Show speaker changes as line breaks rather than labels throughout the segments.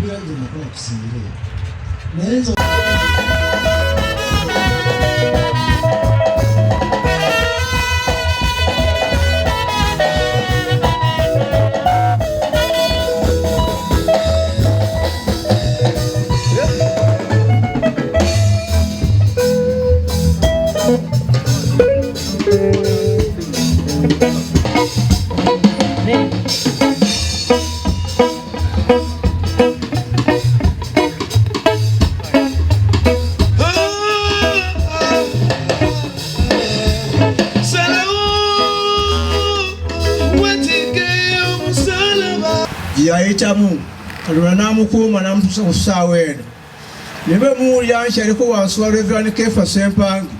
Ebiragiro nakola tusiire naye nze.
Gyeyayitamu Katonda n'amukuuma n'amutuusa ku ssaawa eno. Naye bwe muwulira nti aliko wansi wa Reverend Kefa Ssempangi,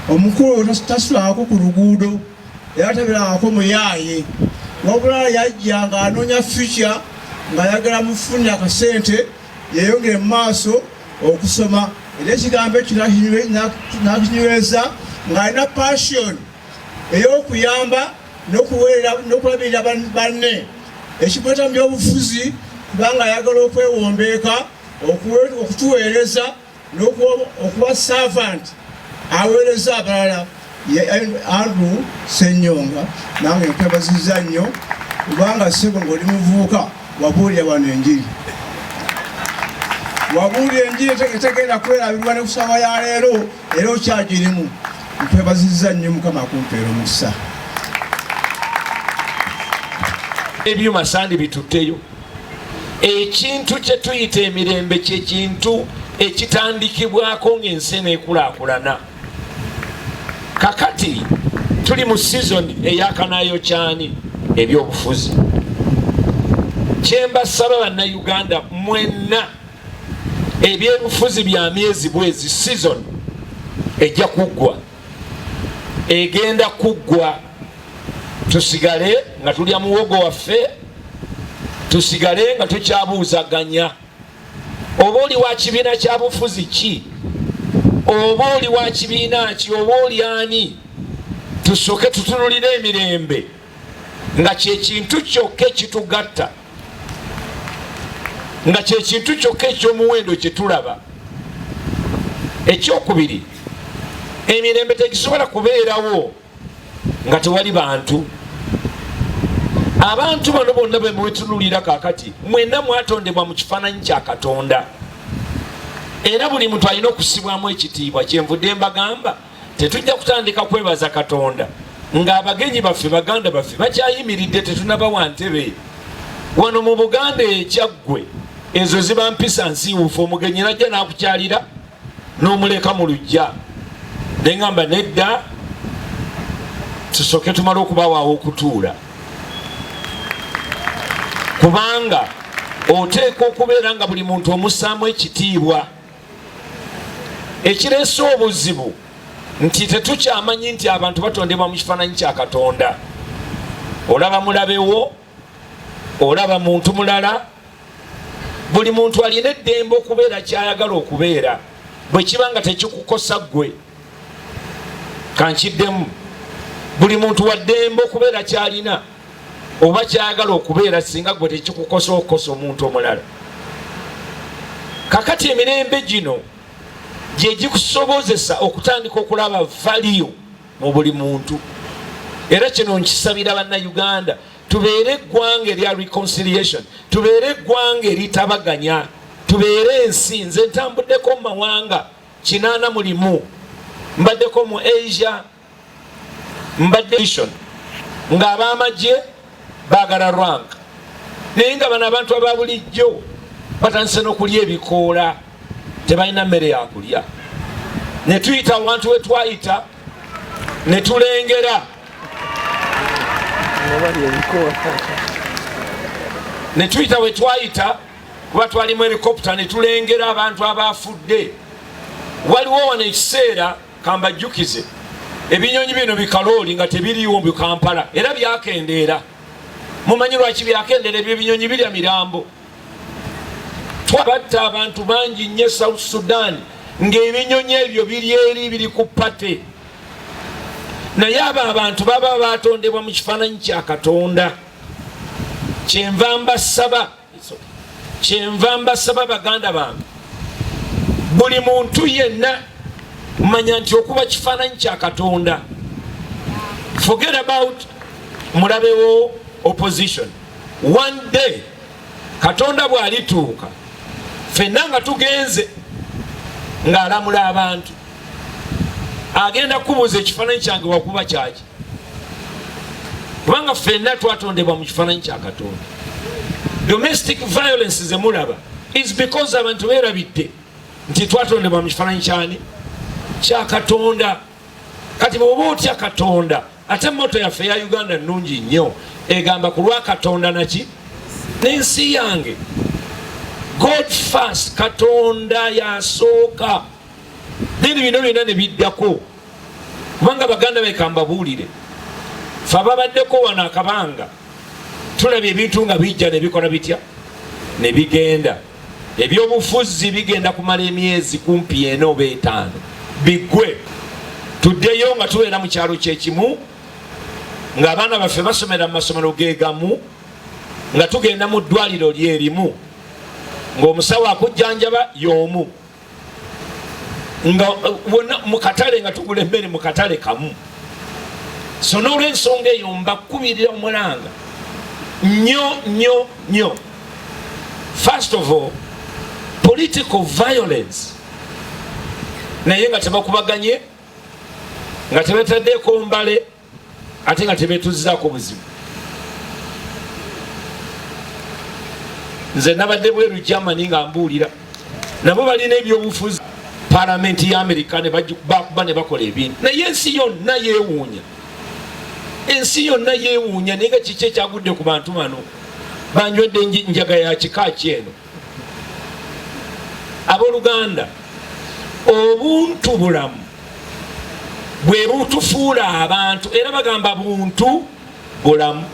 omukulu oyo tasulangako ku luguudo era tabeerangako muyaaye, wabula yajja ng'anoonya future, ng'ayagala mufunire akasente yeeyongere mu maaso okusoma, era ekigambo ekyo n'akinyweza ng'alina passion ey'okuyamba n'okulabirira banne, ekimuleeta mu byobufuzi kubanga ayagala okwewombeeka, okutuweereza n'okuba servant aweereza abalala. Ye Andrew Ssenyonga, nange nkwebazizza nnyo kubanga ssebo ng'oli muvubuka wabuulira wano enjiri, wabuulira enjiri etegenda kwerabirwa ne kusaba ya leero, era okyagirimu. Nkwebazizza nnyo, Mukama akumpeera omukisa.
Ebyuma sandi bitutteyo. Ekintu kye tuyita emirembe kye kintu ekitandikibwako ng'ensi eneekulaakulana. Kakati tuli mu season eyakanayo kyani ebyobufuzi. Kyembasaba bannayuganda mwenna, ebyobufuzi bya myezi bwezi, season ejja kuggwa, egenda kuggwa, tusigale nga tulya muwogo waffe, tusigale nga tukyabuuzaganya oba oli wa kibiina kya bufuzi ki, oba oli wa kibiina ki, oba oli ani. Tusooke tutunulire emirembe nga kyekintu kyokka ekitugatta, nga kyekintu kyokka ekyomuwendo kyetulaba. Ekyokubiri, emirembe tegisobola kubeerawo nga tewali bantu. Abantu bano bonna be mwetunulira kakati, mwenna mwatondebwa mu kifaananyi kya Katonda, era buli muntu alina okusibwamu ekitiibwa. Kyenvudde mbagamba tetujja kutandika kwebaza Katonda ng'abagenyi baffe, baganda baffe bakyayimiridde, tetunabawa ntebe. Wano mu Buganda ekyaggwe ezo ziba mpisa nsiiwuufu. Omugenyi najja n'akukyalira n'omuleka mu luggya, neŋŋamba nedda, tusooke tumale okubawaawo okutuula, kubanga oteekwa okubeera nga buli muntu omussaamu ekitiibwa. Ekireese obuzibu nti tetukyamanyi nti abantu batondebwa mu kifaananyi kya Katonda. Olaba mulabewo, olaba muntu mulala, buli muntu alina eddembe okubeera kyayagala okubeera bwe kiba nga tekikukosa ggwe. Kankiddemu, buli muntu wa ddembe okubeera kyalina oba kyayagala okubeera singa gwe tekikukosa okukosa omuntu omulala. Kakati emirembe gino gye gikusobozesa okutandika okulaba value mu buli muntu. Era kino nkisabira bannayuganda, tubeere eggwanga erya reconciliation, tubeere eggwanga eritabaganya, tubeere ensi. Nze ntambuddeko mu mawanga 81, mbaddeko mu Asia, mbadde mission ng'ab'amagye baagala rank, naye nga bano abantu aba bulijjo batandise n'okulya ebikoola, tebalina mmere yakulya. Ne tuyita awantu we twayita ne tulengera, ne tuyita we twayita kuba twalimu helikopta, ne tulengera abantu abafudde. Waliwo wano ekiseera, kambajjukize, ebinyonyi bino bikalooli nga tebiriiwo mu Kampala, era byakendeera. Mumanyi lwaki byakendeera? Ebyo ebinyonyi birya mirambo. Twabatta abantu bangi nnyo e South Sudan ng'ebinyonyi ebyo biri eri biri ku pate, naye abo abantu baba batondebwa mu kifaananyi kya Katonda. Kyenva mbasaba, Kyenva mbasaba baganda bange, buli muntu yenna manya nti okuba kifaananyi kya Katonda. Forget about mulabewo opposition. One day Katonda bw'alituuka ffenna nga tugenze ng'alamula abantu, agenda kukubuuza ekifaananyi kyange wakuba kyaki, kubanga ffenna twatondebwa mu kifaananyi kya Katonda. Domestic violence zemulaba is because abantu beerabidde nti twatondebwa mu kifaananyi kyani kya Katonda. Kati bw'oba otya Katonda, ate moto yaffe ya Uganda nnungi nnyo, egamba ku lwa Katonda naki n'ensi yange. God first, Katonda yasooka, then bino byonna ne biddako. Kubanga baganda beka mbabuulire, fe ababaddeko wano akabanga tulabye ebintu nga bijja ne bikola bitya ne bigenda. Ebyobufuzi bigenda kumala emyezi kumpi 4 oba 5 biggwe, tuddeyo nga tubeera mu kyalo kyekimu, ng'abaana baffe basomera mu masomero gegamu, nga tugenda mu ddwaliro lyerimu, ng'omusawo akujjanjaba y'omu, nga wonna mu katale nga tugula emmere mu katale kamu. So n'olw'ensonga eyo mbakubirira omulanga nnyo nnyo nnyo. First of all, political violence, naye nga tebakubaganye, nga tebataddeeko mbale, ate nga tebetuzzaako buzibu. Nze nabadde bweru Germany nga mbuulira, nabo balina ebyobufuzi, palamenti ya Amerika ne bakuba ne bakola ebintu, naye ensi yonna yeewuunya, ensi yonna yeewuunya. Naye nga kiki ekyagudde ku bantu bano? Banywedde njaga ya kika ki eno? Abooluganda, obuntu bulamu bwe butufuula abantu, era bagamba buntu bulamu.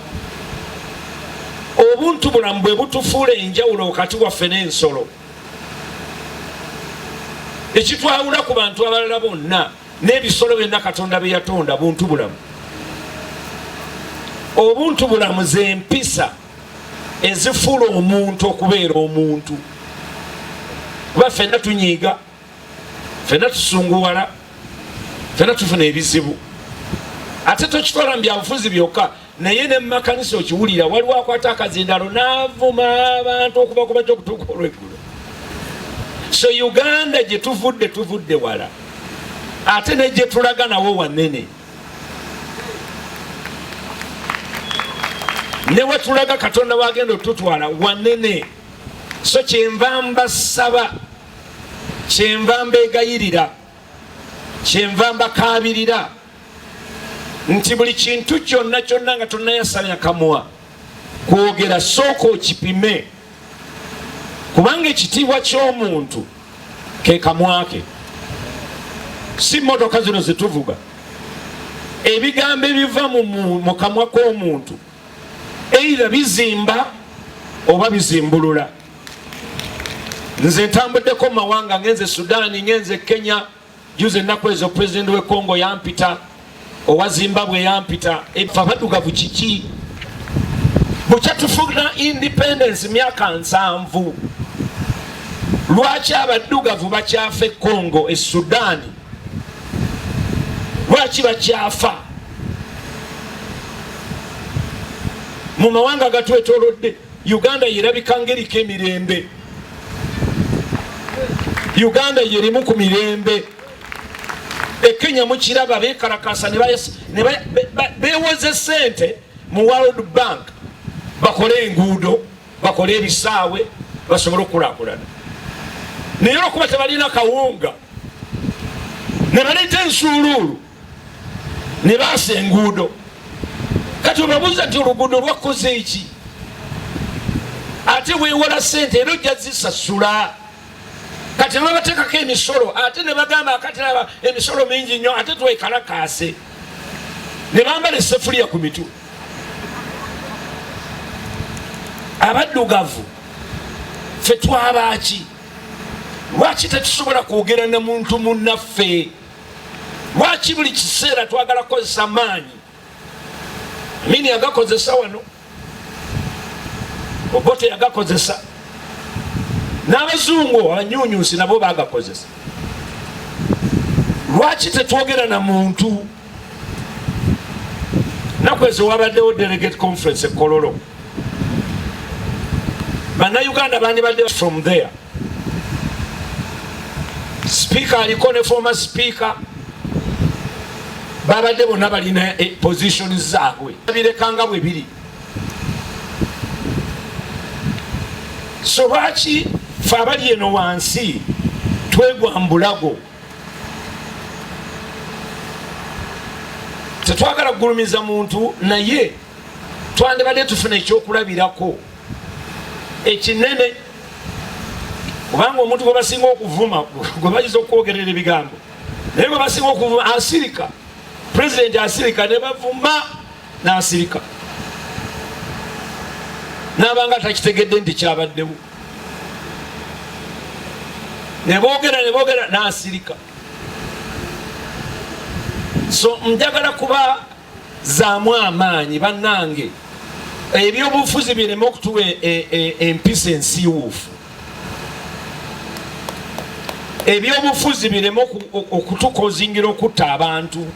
Obuntu bulamu bwe butufuula enjawulo wakati waffe n'ensolo, ekitwawula ku bantu abalala bonna n'ebisolo byonna Katonda bye yatonda, buntu bulamu. Obuntu bulamu z'empisa ezifuula omuntu okubeera omuntu. Kuba ffenna tunyiiga, ffenna tusunguwala, ffenna tufuna ebizibu. Ate tokitwala mu byabufuzi byokka, naye ne mu makanisa okiwulira, waliwo akwata akazindalo n'avuma abantu okuva ku makya okutuuka olweggulo. So Uganda gye tuvudde, tuvudde wala, ate ne gye tulaga nawo wanene. Ne wetulaga Katonda wagenda otutwala wanene. So kyenva mbasaba, kyenva mbegayirira, kyenva mbakaabirira nti buli kintu kyonna kyonna nga tonnayasamya kamwa kwogera, sooka okipime, kubanga ekitiibwa ky'omuntu ke kamwa ke, si mmotoka zino zetuvuga. Ebigambo ebiva mu kamwa k'omuntu either bizimba oba bizimbulula. Nze ntambuddeko mu mawanga, ngenze Sudaani, ngenze Kenya, juzi ennaku ezo pulezidenti w'e Congo yampita, owa Zimbabwe yampita. Ffe abaddugavu kiki bukya tufuna independence myaka 70, lwaki abaddugavu bakyafa e Congo, e Sudaani? Lwaki bakyafa mu mawanga agatwetolodde? Uganda yerabika ngeriko emirembe. Uganda yerimu ku mirembe. E Kenya mukiraba bekalakasa bewoze sente mu World Bank bakole enguudo, bakole ebisaawe, basobole okukulakulana, naye olwokuba tebalina kawunga ne baleeta ensuuluulu ne baasa enguudo. Kati obabuuza nti oluguudo lwakoze eki? Ate weewola sente era ojja zisasula. Kati nebabateekako emisolo, ate ne bagamba akati laba emisolo mingi nnyo, ate twekalakaase, ne bambala essefuliya ku mitwe. Abaddugavu ffe twabaaki? Lwaki tetusobola kwogera na muntu munnaffe? Lwaki buli kiseera twagala kukozesa maanyi? Amini yagakozesa wano, Obote yagakozesa. N'abazungu abanyunyusi nabo bagakozesa. Lwaki tetwogera na muntu? Naku ezo wabaddewo delegate conference e Kololo, Bannayuganda bandibadde from there. Speaker aliko ne former speaker babadde bonna balina position zaabwe, birekanga bwe biri. So lwaki fe abali eno wansi twegwa mbulago? Tetwagala kugulumiza muntu, naye twandibadde tufuna ekyokulabirako ekinene, kubanga omuntu gwe basinga okuvuma, gwe bayinza okwogerera ebigambo, naye gwe basinga okuvuma asirika. Pulezidenti asirika, ne bavuma n'asirika, n'abanga takitegedde nti kyabaddewo, ne boogera ne boogera n'asirika. So njagala kuba zaamu amaanyi, bannange, ebyobufuzi bireme okutuwa empisa ensiiwuufu, ebyobufuzi bireme okutukozingira okutta abantu.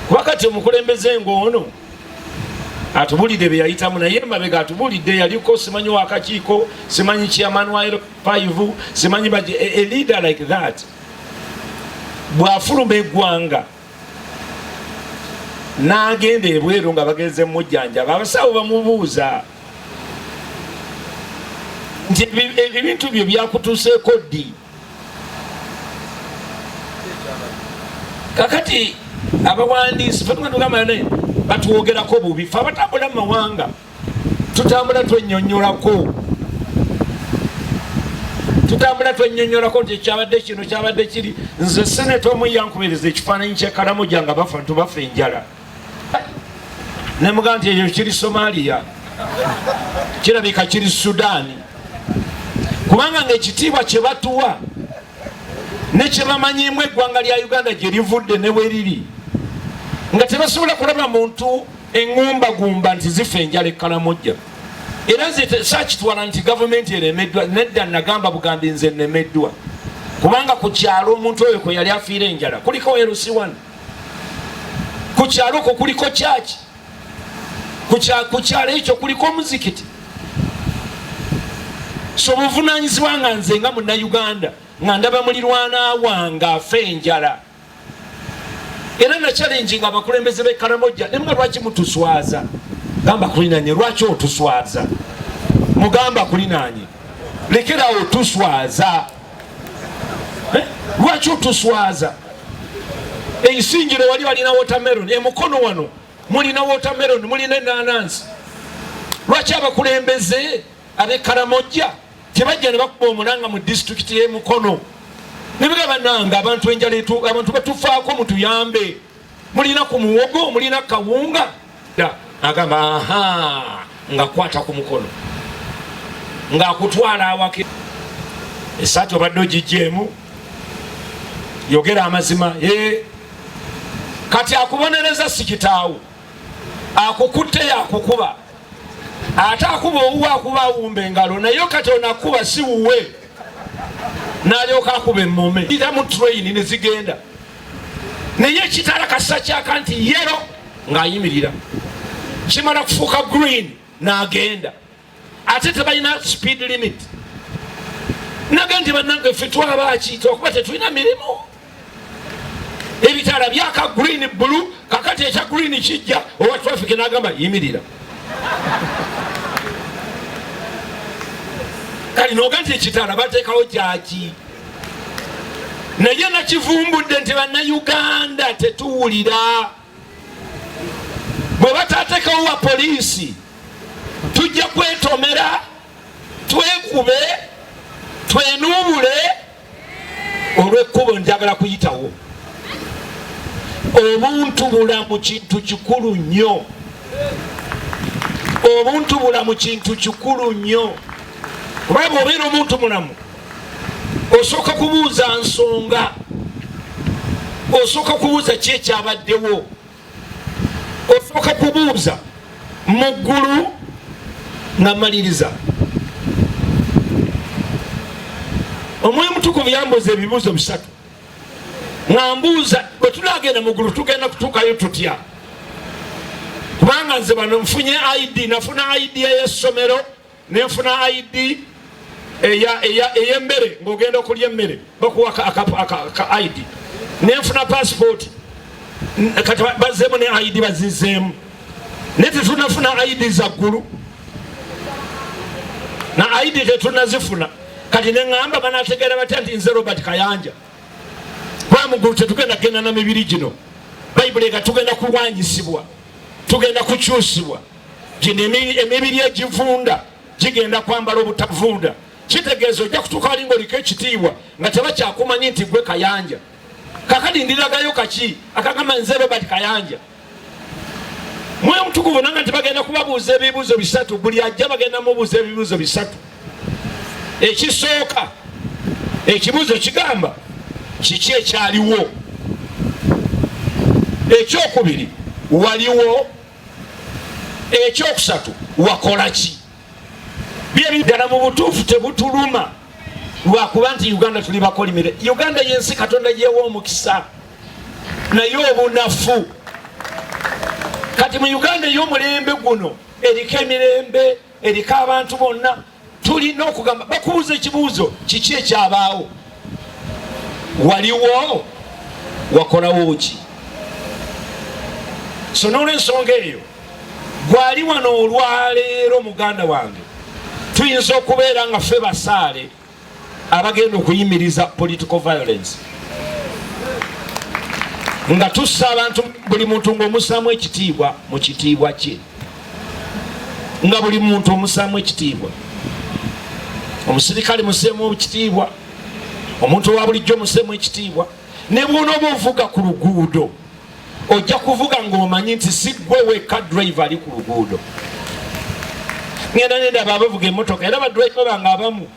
Kuba kati omukulembeze ng'ono atubulidde bye yayitamu, naye emabega atubulidde yaliko simanyi wakakiiko, simanyi chairman wa L5, simanyi baje. A leader like that bw'afuluma eggwanga n'agenda ebweru nga bagenze mujjanjaba, abasawo bamubuuza nti ebintu byo byakutuuseeko ddi? Kakati abawandiisi fe tugamba naye batwogerako bubi. Fe abatambula mu mawanga tutambula twenyonyolako, tutambula twenyonyolako nti ekyabadde kino, kyabadde kiri. Nze seneta omu yankubereza ekifaananyi kyekalamoja nga bafa ntu bafa enjala, nemugaa nti ekyo kiri Somalia, kirabika kiri Sudaani, kubanga nga ekitiibwa kye batuwa ne kye bamanyimu eggwanga lya Uganda gye livudde ne we riri, nga tebasobola kulaba muntu eŋŋumbagumba nti zifa enjala ekkalamojja. Era nze saakitwala nti gavumenti eremeddwa, nedda. Nagamba bugambi nze nnemeddwa, kubanga ku kyalo omuntu oyo kwe yali afiira enjala kuliko LC1, ku kyalo okwo kuliko kyaki, ku kyalo ekyo kuliko omuzikiti. So obuvunanyizibwa nga nze nga Munnayuganda nga ndaba mulirwana wange afa enjala, era nachallenginga abakulembeze b'e Karamojja nemuga, lwaki mutuswaza? Gamba kulinanye, lwaki otuswaza? Mugamba kulinanye, lekerawo otuswaza. Lwaki otuswaza? Eisinjiro wali walina watermelon, emukono wano mulina watermelon, mulina enanansi. Lwaki abakulembeze ab'e Karamojja tebajja ne bakuba omulanga mu disitulikiti y'emukono nebiga, bannange, abantu enjala, abantu batufaako, mutuyambe, mulina ku muwogo, mulina kawunga? Agamba aha, nga kwata ku mukono ng'akutwala awake. Esaati obadde ogijjeemu, yogera amazima. Kati akubonereza si kitaawo, akukutte yakukuba, ate akuba owuwe, akuba awumba engalo, naye kati onakuba si wuwe, n'alyoka akuba emmome ita mu train ne zigenda. Naye ekitala kasa kyaka nti yellow ng'ayimirira, kimala kufuuka green n'agenda, ate tebalina speed limit. Naga nti bannange, ffe twabaki? Twakuba tetulina mirimu. Ebitaala byaka green, blue. Kakati ekya green kijja, owa traffic n'agamba yimirira. Kali noga nti ekitaala bateekawo kyaki? Naye nakivumbudde nti Bannayuganda tetuwulira. Bwe batateekawo wa poliisi, tujja kwetomera, twekube, twenuubule olw'ekkubo njagala kuyitawo. Obuntu bulamu kintu kikulu nnyo, obuntu bulamu kintu kikulu nnyo, kuba bw'obeera omuntu mulamu osooka kubuuza nsonga, osooka kubuuza ki ekyabaddewo, osooka kubuuza mu ggulu. Nga maliriza, Omwoyo Mutukuvu yambuuza ebibuuzo bisatu, nga mbuuza bwe tunaagenda mu ggulu tugenda kutuukayo tutya, kubanga nze bano nfunye ID, nafuna ID ey'essomero, nenfuna ID ey'emmere, ng'ogenda okulya emmere bakuwa ka ID, nenfuna passport, kati bazzeemu ne ID bazizzeemu, naye tetunafuna ID za ggulu, na ID tetunazifuna. Kati neŋŋamba banategeera batya nti nze Robert Kayanja? Kuba mu ggulu tetugenda kugenda na mibiri gino. Bayibuli ega tugenda kulwanyisibwa, tugenda kukyusibwa, gino emibiri egivunda gigenda kwambala obutavunda. Kitegeeza ojja kutuuka wali ng'oliko ekitiibwa nga tebakyakumanyi nti gwe Kayanja. Kakati ndiragayo kaki akagamba nze Robert Kayanja? Mwoyo Mutukuvu nanga nti bagenda kubabuuza ebibuuzo bisatu, buli ajja bagenda mubuuza ebibuuzo bisatu. Ekisooka ekibuuzo kigamba kiki ekyaliwo, ekyokubiri waliwo, ekyokusatu wakola ki. Ddala mu butuufu tebutuluma lwakuba nti Uganda tuli bakolimire. Uganda yensi Katonda yewa omukisa, naye obunafu. Kati mu Uganda ey'omulembe guno eriko emirembe, eriko abantu bonna, tulina okugamba, bakubuuza ekibuuzo kiki ekyabaawo, waliwo, wakolawo ki? So n'olwensonga eyo gwali wano olwaleero, muganda wange, tuyinza okubeera nga ffe basaale abagenda okuyimiriza political violence, nga tussa abantu, buli muntu ng'omussaamu ekitiibwa mu kitiibwa kye, nga buli muntu omussaamu ekitiibwa. Omusirikale museemu ekitiibwa, omuntu owa bulijjo museemu ekitiibwa. Ne bw'onooba ovuga ku luguudo, ojja kuvuga ng'omanyi nti si ggwe wekka driver ali ku luguudo. Ngenda nendaba abavuga emmotoka, era badriver bange abamu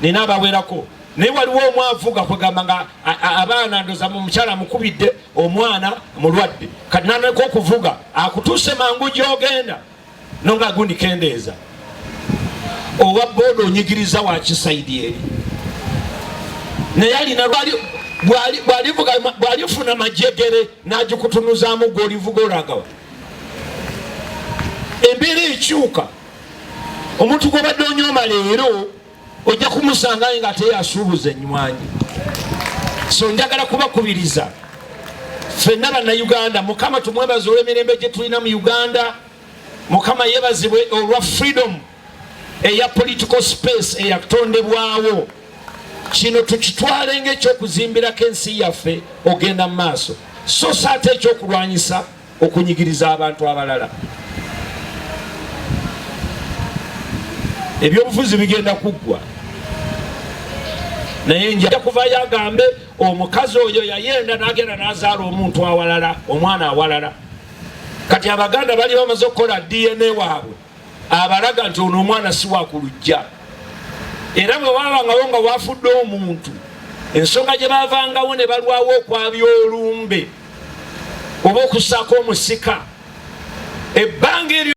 nina abawerako, naye waliwo omu avuga kwegamba nga abaana ndoza mu mukyala amukubidde, omwana mulwadde, kati naneka okuvuga akutuuse mangu gyogenda, nonga gundi kendeeza. Owa booda onyigiriza wakisaidi eri, naye alina bwalifuna majegere n'agikutunuzaamu, gwolivuga olagawa? Embeera ekyuka. Omuntu gwobadde onyooma leero ojja kumusanga nga ate yasuubuza ennywanyi. So njagala kubakubiriza ffenna Bannayuganda, Mukama tumwebaza olw'emirembe gye tulina mu Uganda. Mukama yeebazibwe olwa freedom eya political space eyatondebwawo. Kino tukitwale ng'ekyokuzimbirako ensi yaffe ogenda mu maaso, so si ate ekyokulwanyisa okunyigiriza abantu abalala. Ebyobufuzi bigenda kuggwa, naye nja kuvayo agambe omukazi oyo yayenda n'agenda n'azaala omuntu awalala, omwana awalala. Kati Abaganda bali bamaze okukola DNA waabwe abalaga nti ono omwana si wakulujja, era bwe wabangawo nga wafudde omuntu, ensonga gye bavangawo ne balwawo okwabya olumbe oba okussaako omusika ebbanga eryo.